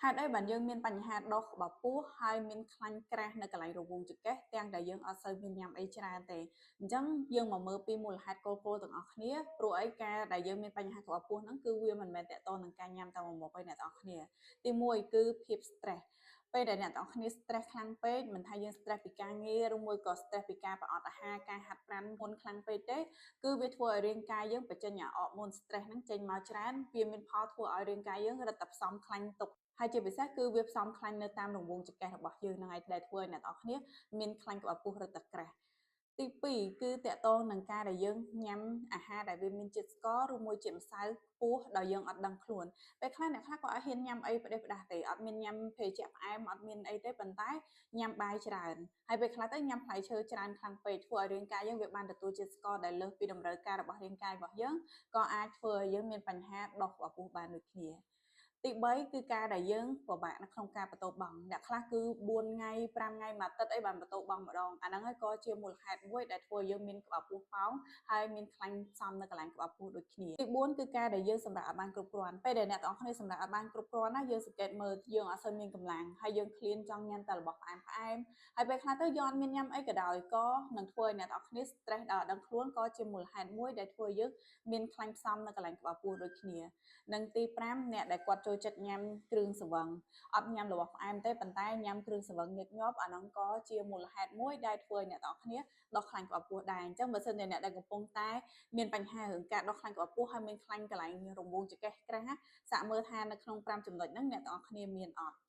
ហេតុអីបានយើងមានបញ្ហាដុះក្បាលពោះហើយមានខ្លាញ់ក្រាស់នៅកន្លែងរង្វង់ចង្កេះទាំងដែលយើងអត់សូវមានញ៉ាំអីច្រើនទេអញ្ចឹងយើងមកមើលពីមូលហេតុគោលៗទាំងអស់គ្នាព្រោះអីការដែលយើងមានបញ្ហាក្បាលពោះហ្នឹងគឺវាមិនមែនទាក់ទងនឹងការញ៉ាំតែមួយមុខទេអ្នកទាំងអស់គ្នាទី1គឺភាព stress ពេលដែលអ្នកទាំងអស់គ្នា stress ខ្លាំងពេកមិនថាយើង stress ពីការងារឬមួយក៏ stress ពីការប្រអត់អាហារការហាត់ប្រាណមុនខ្លាំងពេកទេគឺវាធ្វើឲ្យរាងកាយយើងបញ្ចេញអាអរម៉ូន stress ហ្នឹងចេញមកច្រើនវាមានផលធ្វើឲ្យរាងកាយយើងរឹតតែផ្សំខ្លាញ់ទុកហើយជាពិសេសគឺវាផ្សំខ្លាញ់នៅតាមរង្វង់ចង្កេះរបស់យើងហ្នឹងឯងដែលធ្វើឲ្យអ្នកទាំងអស់គ្នាមានខ្លាញ់ក្បាលពោះរឹតតែក្រាស់ទី2គឺទាក់ទងនឹងការដែលយើងញ៉ាំអាហារដែលវាមានជាតិស្ករឬមួយជាតិម្សៅខ្ពស់ដោយយើងអត់ដឹងខ្លួនពេលខ្លះអ្នកខ្លះក៏អត់ហ៊ានញ៉ាំអីផ្ដេសផ្ដាស់ទេអត់មានញ៉ាំភេសជ្ជៈផ្អែមអត់មានអីទេប៉ុន្តែញ៉ាំបាយច្រើនហើយពេលខ្លះទៅញ៉ាំផ្លែឈើច្រើនខ្លាំងពេកធ្វើឲ្យរាងកាយយើងវាបានទទួលជាតិស្ករដែលលើសពីតម្រូវការរបស់រាងកាយរបស់យើងក៏អាចធ្វើឲ្យយើងមានបញ្ហាដុះក្បាលពោះបានដូចគ្នាទី3គឺការដែលយើងពិបាកនៅក្នុងការបន្ទោបង់អ្នកខ្លះគឺ4ថ្ងៃ5ថ្ងៃមួយអាទិត្យអីបានបន្ទោបង់ម្ដងអាហ្នឹងហើយក៏ជាមូលហេតុមួយដែលធ្វើឲ្យយើងមានក្បាលពោះប៉ោងហើយមានខ្លាញ់ផ្សំនៅកន្លែងក្បាលពោះដូចគ្នាទី4គឺការដែលយើងសម្រាកឲ្យបានគ្រប់គ្រាន់ពេលដែលអ្នកទាំងអស់គ្នាសម្រាកឲ្យបានគ្រប់គ្រាន់ណាយើងសង្កេតមើលយើងអត់សូវមានកម្លាំងហើយយើងឃ្លានចង់ញ៉ាំតែរបស់ផ្អែមផ្អែមហើយពេលខ្លះទៅយើងអត់មានញ៉ាំអីក៏ដោយក៏នឹងធ្វើឲ្យអ្នកទាំងអស់គ្នា stress ដល់អត់ដឹងខ្លួនក៏ជាមូលហេតុមួយដែលធ្វើឲ្យយើងមានខ្លាញ់ផ្សំនៅកន្លែងក្បាលពោះដូចគ្នានិងទី5អ្នកដែលគាត់ចូលចិត្តញ៉ាំគ្រឿងស្រវឹងអត់ញ៉ាំរបស់ផ្អែមទេប៉ុន្តែញ៉ាំគ្រឿងស្រវឹងញឹកញាប់អាហ្នឹងក៏ជាមូលហេតុមួយដែលធ្វើឲ្យអ្នកទាំងអស់គ្នាដុះខ្លាញ់ក្បាលពោះដែរអញ្ចឹងបើសិនជាអ្នកដែលកំពុងតែមានបញ្ហារឿងការដុះខ្លាញ់ក្បាលពោះហើយមានខ្លាញ់កន្លែងរង្វង់ចង្កេះក្រាស់សាកមើលថានៅក្នុង5ចំណុចហ្នឹងអ្នកទាំងអស់គ្នាមានអត់។